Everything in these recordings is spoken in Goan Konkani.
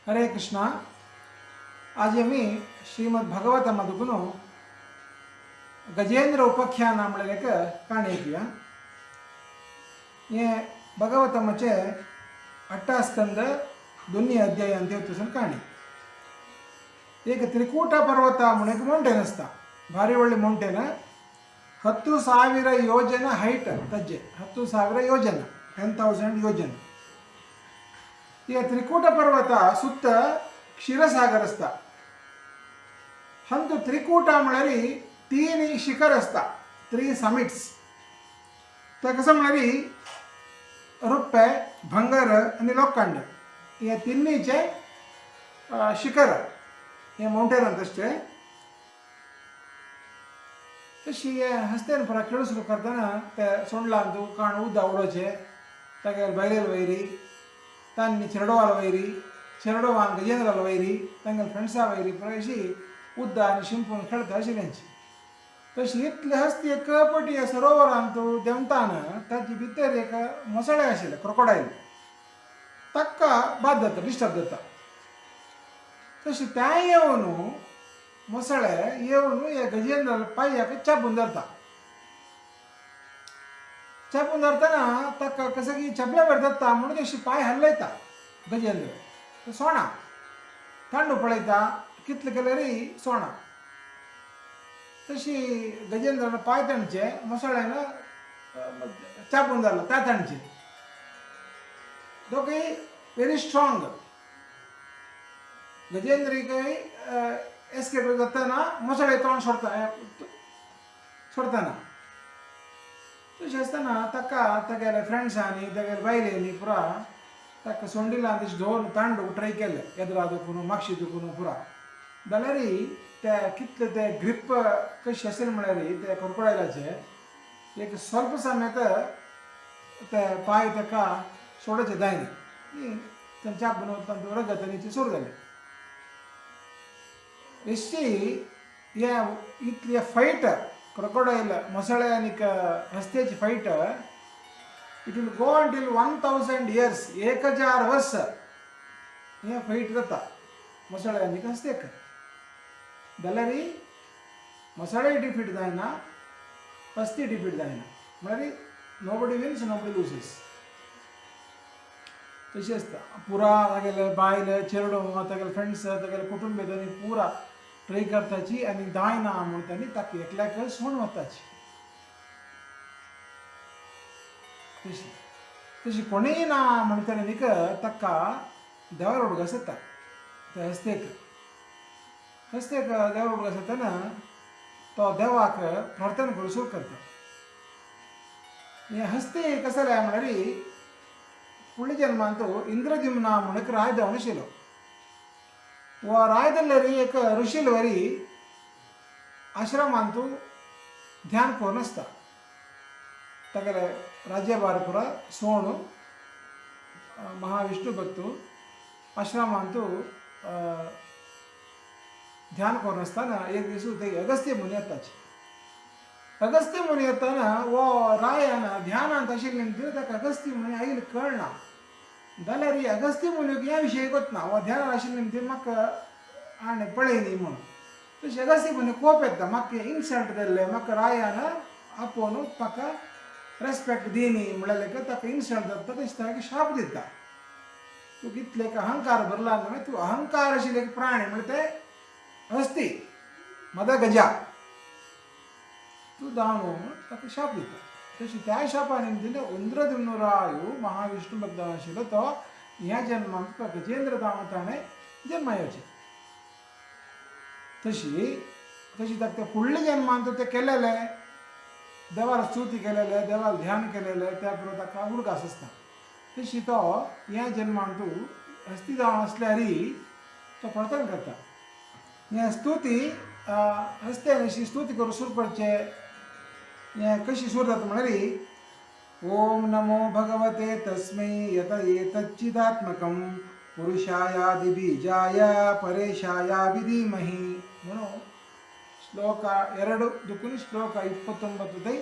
हरे कृष्णा. आज आमी श्रीमद भागवतामधून गजेंद्र उपाख्यान म्हणलें एक काणी ऐकूया. हे भागवतमाचे अट्टास्कंद दोन्ही अध्यायांत येवतसून काणी. एक त्रिकूಟ पर्वत म्हणून एक ಮೌಂಟೇನ್ आसता, ಭಾರಿ ಒಳ್ಳೆ ಮೌಂಟೇನ್. 10,000 ಯೋಜನ ಹೈಟ್ ತಜ್ಜೆ, 10,000 ಯೋಜನ, 10,000 ಯೋಜನ. ಈಗ ತ್ರಿಕೂಟ ಪರ್ವತ ಸುತ್ತ ಕ್ಷೀರಸಾಗರ ಆಸ್ತ. ಹಂತು ತ್ರಿಕೂಟ म्हळ्यार तीन शिखर आसता, थ्री समिट्स. ते कसं म्हळ्यार रुप्पे, भंगर आनी लोखंड हे तिन्हीचे शिखर हे माउंटेन तशें. तशी हे हस्तेन पुरा खेळ सुरू करतना ते सोंडलांतू काण उदक उडोवचें, तागेले बायलेल वैरी, तांणी चेरडोवाल वैरी, चेरडोवान गजेंद्राल वैरी, तांगेले फ्रेंड्सा वैरी, पुरा अशी उद्दा आनी शिंपून खेळटा आशिल्ल्यांची. तशी इतले हस्ती एक पटी सरोवरांत देंवतान ताचे भितर एक ಮೊಸಳೆ आशिल्लें, क्रोकोडायल. ताका बाद जाता, डिस्टर्ब जाता. तशी त्या येवन ಮೊಸಳೆ येवन हे गजेंद्राल्या पांयाक चापून धरता. चापून धरतना ताका कसं की चपल्या बरें जाता म्हणून तशी पांय हल्लयता गजेंद्र. सोणा तांडू पळयता, कितले केल्यार सोणा. तशी गजेंद्रान पांय ताणचे ಮೊಸಳೆನ चापून धरला त्या ताणचे. दोगूय व्हेरी स्ट्रॉंग. गजेंद्रीकय एस्केप जाताना ಮೊಸಳೆ तोंड सोडता सोडताना. तशें आसतना ताका तागेले फ्रेंड्सांनी, तागेले बायलेनी पुरा ताका सोंडिला तशें दवरून तांडू ट्राय केलें, येद्रा दुखून, मागशी दुखून पुरा. जाल्यार ते कितले ते ग्रीप कशी आशिल्लें म्हळ्यार ते क्रोकोडायलाचे एक स्वल्प समेत ते पांय ताका सोडचे जायना. तांच्या तांचो रगत आनी सुरू जालें. एशी हे इतली फायट क्रोकोडायल ಮೊಸಳೆ आनी हस्त्याची fight, it will go until 1000 years. 1000 वर्स हे फायट जाता ಮೊಸಳೆ आनी हस्तेक. जाल्यार ಮೊಸಳೆ ಡಿಫೀಟ್ जायना, हस्ती डिफीट जायना. म्हळ्यार nobody wins, nobody loses. तशें आसता. पुरा तागेले बायल, चेडूं, तागेले फ्रेंड्स, तागेले कुटुंब तांणी पुरा ट्राय करताची आनी जायना म्हणून तांणी ताका एकल्याक सोडून वताची. तशी तशी कोणूय ना म्हणटा न्ही ताका देवार उडगास येता. त्या हस्तेक हस्तेक देवार उडगास येतना तो देवाक प्रार्थना करूंक सुरू करता. हे हस्ती कसं जालें म्हळ्यार फुडल्या जन्मांत इंद्रद्युम्न म्हणून एक राय जावन आशिल्लो. हो राय जाल्यार एक ऋषील वरी आश्रमांत ध्यान करून आसता. तागेले राज्यभार पुरा सोण महाविष्णू भक्तू आश्रमांत ध्यान करून आसतना एक दीस ते अगस्त्य मुनी येताचे. अगस्त्य मुनी येताना हो रायान ध्यानांत आशिल्ले ताका अगस्त्य मुनी आयिल्ले कळना. जाल्यार अगस्त्य मुनीक ह्या विशय कोतना हो ध्यानान आशिल्ले ती म्हाका हाणें पळयली म्हणून. तशें अगस्त्य मुनी कोप येता, म्हाका इन्सल्ट जाल्लें, म्हाका रायान आपोवन म्हाका रेस्पेक्ट दिनी म्हणल्यार ताका इन्सल्ट जाता. तशें ताका शाप दिता, तूं कितले अहंकार भरला न्हय, तूं अहंकार आशिल्ले एक प्राणी म्हणल्यार ते हस्ती मद गजा तूं जावन ताका शाप दिता. तशी त्या शापान निमतीन इंद्रद्युम्न महाविष्णू भक्त आशिल्लो तो ह्या जन्मांत गजेंद्र जावन ताणें जन्मा येवचें. तशी तशी ताका ते फुडल्या जन्मांत ते केलेले देवार स्तुती केलेले, देवार ध्यान केलेले, त्या बरोबर ताका उडगास आसता. तशी तो ह्या जन्मांत हस्ती जावन आसल्यारय तो प्रार्थना करता. हे स्तुती हस्त्यान अशी स्तुती करूंक सुरू करचे. हें कशी सुरू जाता म्हळ्यार ओम नमो भगवते तस्मै यत एतच्चिदात्मकं पुरुषायादिबीजाय परेशायाभिधीमहि म्हणून ಶ್ಲೋಕ 2 दुखून ಶ್ಲೋಕ 29 ತೈ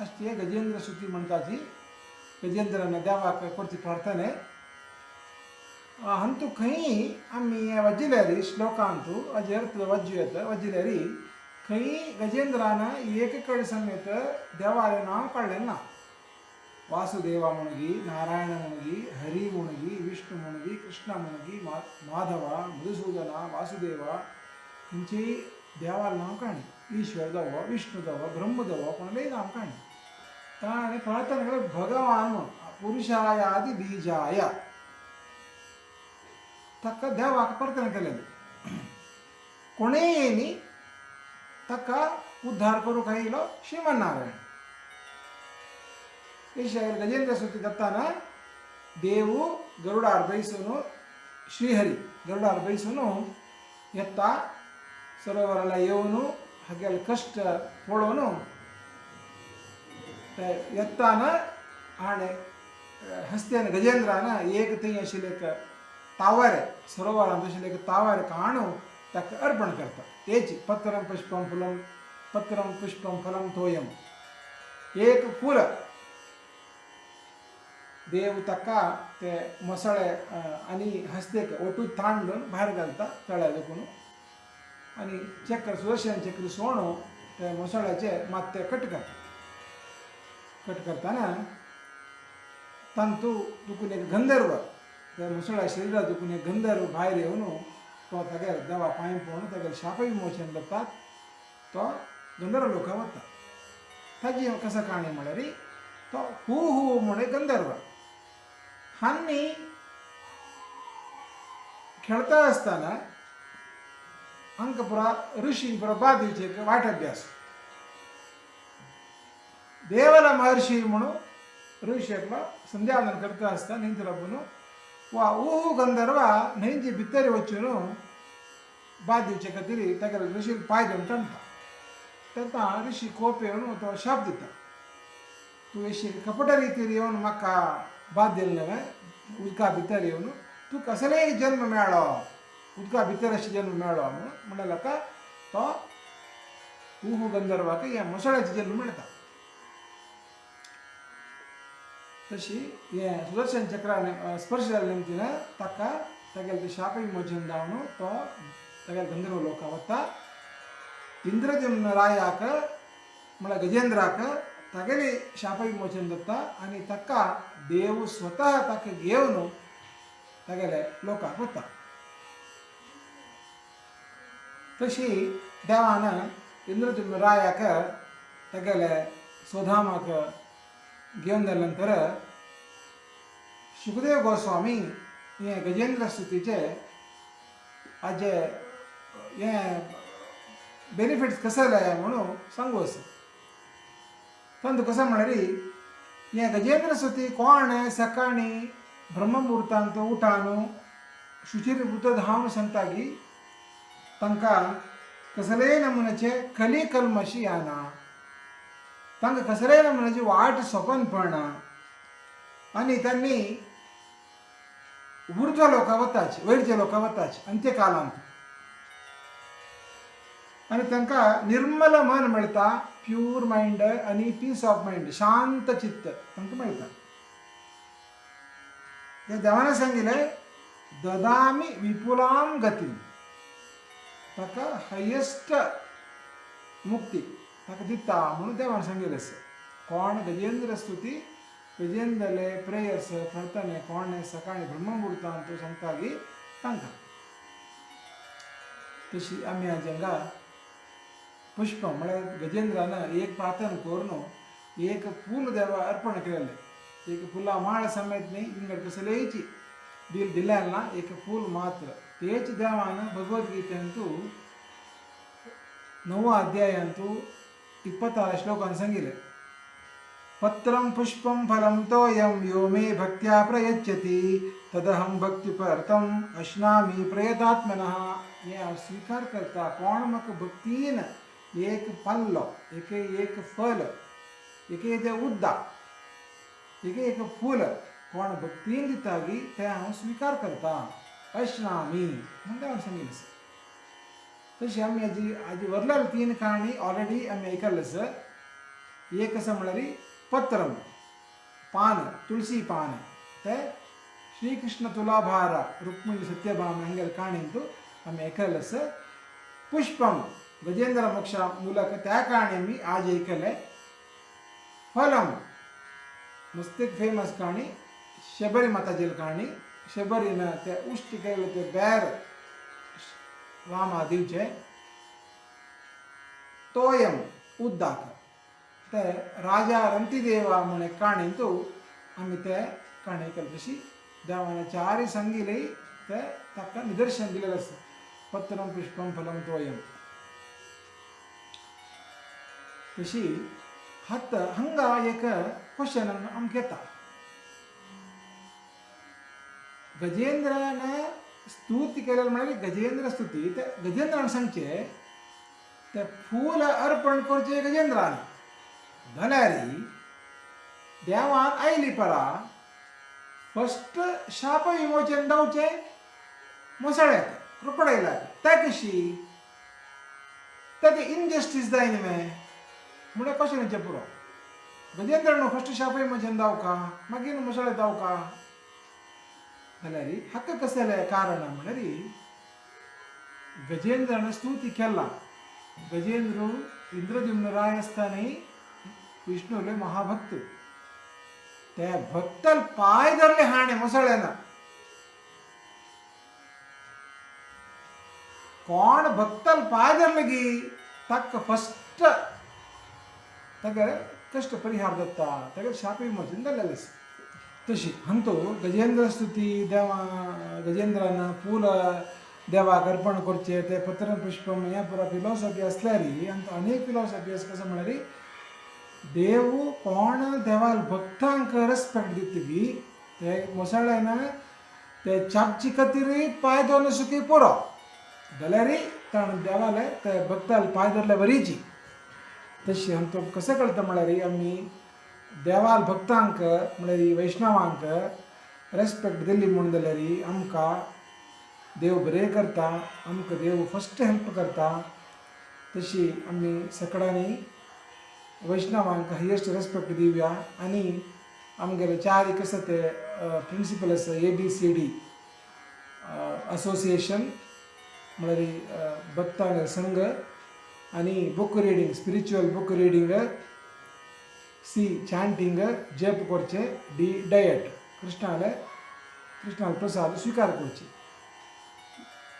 ಅಷ್ಟೇ ಗಜೇಂದ್ರ ಸ್ತುತಿ म्हणटाची. ಗಜೇಂದ್ರನ ದೇವಾಕ ಕೊಡ್ತಿ ಪ್ರಾರ್ಥನೆ. हातूंत खंयी आमी हें वाचिल्यार श्लोकांतु हाजे अर्थ वाचूं येता. वाचिल्यार खंयी गजेंद्रान एक कडेन समेत देवालें नांव काडलें ना. वासुदेवा म्हणगी, नारायण म्हणगी, हरी म्हणगी, विष्णु म्हणगी, कृष्ण म्हणगी, माधवा, मधुसूदना, वासुदेवा, खंयचेय देवालें नांव काडलें. ईश्वर जावो, विष्णु जावो, ब्रह्म जावो, कोणालेंय नांव काडलें. ताणें प्रार्थना केली भगवान म्हूण, पुरुषायादि बीजाय. ताका देवाक प्रार्थना केलेली. कोणेय येयनी ताका उद्धार करूंक आयलो श्रीमन्नारायण. गजेंद्र स्तुती दत्ताना देವು गरुडार बैसून, श्रीहरी गरुडार बैसून येता, सरोवराला येवन हागेले कश्ट पळोवन ते येताना हाणें हस्त्यान गजेंद्रान एक थंय आशिल्लें एक तावारे, सरोवरांत आशिल्लें एक तावारे काणू ताका अर्पण करता. तेच पत्रम पुष्पम फुलम, पत्रम पुष्पम फलम तोयम, एक फूल देव ताका ते मसळे आनी हस्तेक ओटू तांडून भायर घालता तळ्या देखून, आनी चक्र सुदर्शन चक्र सोणू ते मसळ्याचे मात ते कट करता. कट करतना तांतू दुखून एक गंधर्व, त्या मुसळ्या शरीरा दुखून एक गंधर्व भायर येवन तो तागेर देवा पांय पळोवन तागेर शाप विमोचन जातात. तो गंधर्व लोका वता. ताजी कसो काणी म्हळ्यार तो हू हू म्हूण एक गंधर्व हांणी खेळता आसतना हांकां पुरा ऋषी पुरा बाद दिवचे एक वायट अभ्यास. देवला महर्षी म्हणून ऋषी एकलो संध्यावंदन करता आसता न्हंयत राबून वा ऊहू गंधर्व न्हंयचे भितर वचून बाद दिवचे खातीर तागेले ऋषीक पांय धरून ताणटा. तेन्ना ऋषी कोप येवन तो शाप दिता, तूं अशी कपट रितीर येवन म्हाका बाद दिले न्हय, उदका भितर येवन तूं कसलेय जन्म मेळ्ळो, उदका भितर अशें जन्म मेळ्ळो म्हणून म्हणलें का तो ऊहू गंधर्वाक ह्या मुसळ्याचे जन्म मेळटा. तशी हें सुदर्शन चक्रान स्पर्श जाल्ले निमतीन ताका तागेलें तें शाप विमोचन जावन तो तागेले गंधर्व लोका वता. इंद्रद्युम्न रायाक म्हळ्यार गजेंद्राक तागेले शाप विमोचन जाता आनी ताका देव स्वतः ताका घेवन तागेले लोकाक वता. तशी देवान इंद्रद्युम्न रायाक तागेले स्वधामाक घेवन जाले नंतर शुकदेव गोस्वामी हे गजेंद्र स्तुतीचे हाजे हे बेनिफिट्स कशे जाले म्हणून सांगू आसा. तांतूं कशें म्हळ्यार हे गजेंद्र स्तुती कोण सकाळीं ब्रह्ममुहूर्तांत उठान शुचिर्भूत धांवन सांगता की तांकां कसलेय नमुन्याचे कली कल्मशी येना, तांकां कसलेय नमुन्याची वायट सपन पडना आनी तांणी ऊर्ध्व लोकां वताच, वयरच्या लोकां वताच अंत्यकालांत, आनी तांकां निर्मल मन मेळटा, प्यूर मायंड आनी पीस ऑफ मायंड, शांत चित्त तांकां मेळटा. त्या देवाने सांगिल्लें ददामी विपुलाम गतीम, ताका हायेस्ट मुक्ती ताका दिता म्हणून देवान सांगिल्लें आसा. कोण गजेंद्र स्तुती, गजेंद्रले प्रेयर्स प्रार्थने कोण सकाळी ब्रह्ममुहूर्तांत सांगता की तांकां. तशी आमी आज हांगा पुष्प म्हळ्यार गजेंद्रान एक प्रार्थना करून एक फूल देवा अर्पण केलेलें, एक फुलां माळ समेत न्ही, विंगड कसलेयची दिल दिलें ना, एक फूल मात्र. तेच देवान भगवद्गीतेंतू 9 अध्यायांतू 26 श्लोकान सांगिल्लें, पत्रं पुष्पं फलं तोयं यो मे भक्त्या प्रयच्छति तदहं भक्तिपरतम् अश्नामि प्रयतात्मनः. हें हांव स्विकार करता. कोण म्हाका भक्तीन एक पल्लो, एक एक फल, एक एक उद्दा, एक एक फूल कोण भक्तीन दिता गी तें हांव स्विकार करता, अश्नामी म्हूण देवान सांगिल्लें आसा. तशी आमी हाजी हाजी वरलेली 3 काणी ऑलरेडी आमी आयकल्ले आसा. एक आसा म्हळ्यार पत्रम पान, तुळसी पान, ते श्रीकृष्ण तुलाभार रुक्मिणी सत्यभामा हांगेले काणयेंतु आमी आयकलें आसा. पुष्पम गजेंद्र मोक्ष ಮೂಲಕ त्या काणी आमी आज आयकले. फलम मस्तीक फेमस काणी, शबरी माताजेल काणी. शबरीन ते उश्ट केले ते बेर रामा दिवचे. तोयम उद्दाक ते राजा रंतिदेवा म्हूण एक काणयेंतु आमी ते काणी आयकले. तशी देवान चारी सांगिले ते ताका निदर्शन दिलेलें आसा, पत्रम पुष्पम फलम तोयम. तशी आतां हांगा एक क्वेश्चन आमकां येता, गजेंद्रान स्तुती केलें म्हळ्यार गजेंद्र स्तुती. ते गजेंद्रान सांगचें ते फूल अर्पण करचें गजेंद्रान, जाल्यार देवान आयली परा फस्ट शाप विमोचन जावचें मोसळ्याक, क्रोकोडायलाक. ते कशी ताका इनजस्टीस जाय न्ही मगे म्हणल्यार कशें न्हय पुरो. गजेंद्रान फस्ट शाप विमोचन जावका, मागीर मोसळे जावका. जाल्यार हाका कसलें कारण म्हळ्यार गजेंद्रान स्तुती केला. गजेंद्र इंद्रद्युम्न राय आसतना विष्णुले महाभक्त, ते भक्ताल पाय धरले हाणे मोसळ्यान. कोण भक्ताल पाय धरले गी ताका फस्ट ताका कश्ट परिहार जाता, ताका शाप विमोचन जाल्लें आसा. तशी अंतू गजेंद्र स्तुती देवा गजेंद्रान फूल देवाक अर्पण करचें ते पत्र पुष्पम हें पुरो फिलॉसॉफी आसल्यार आनी अनेक फिलॉसॉफी आसा. कसो म्हळ्यार देव कोण देवाल भक्तांक रेस्पेक्ट दितगी ते मोसळ्यान ते चापची खातीर पांय दवरले सुकी पुरो, जाल्यार ताणें देवाले ते भक्ताल पांय धरले बरीची. तशी आमकां कशें कळटा म्हळ्यार आमी देवाल भक्तांक म्हळ्यार वैष्णवांक रेस्पेक्ट दिली म्हूण जाल्यार आमकां देव बरें करता, आमकां देव फस्ट हेल्प करता. तशी आमी सगळ्यांनी वैष्णवांक हायेस्ट रेस्पेक्ट दिवया. आनी आमगेले चार एक आसा ते प्रिंसिपल आसा, A B C D association म्हळ्यार भक्तांगे संघ, आनी book reading, spiritual book reading, C chanting जप करचें, डी डायट, कृष्णाले कृष्णाले प्रसाद स्विकार करचे.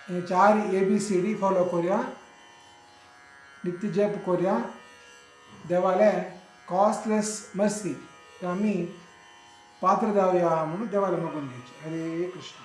हे चार A B C D follow करुया, नित्य जप करुया. देवाले कॉस्टलेस मर्सी आमी पात्र जावया म्हणून देवाला मागून घेवचें. हरे कृष्ण.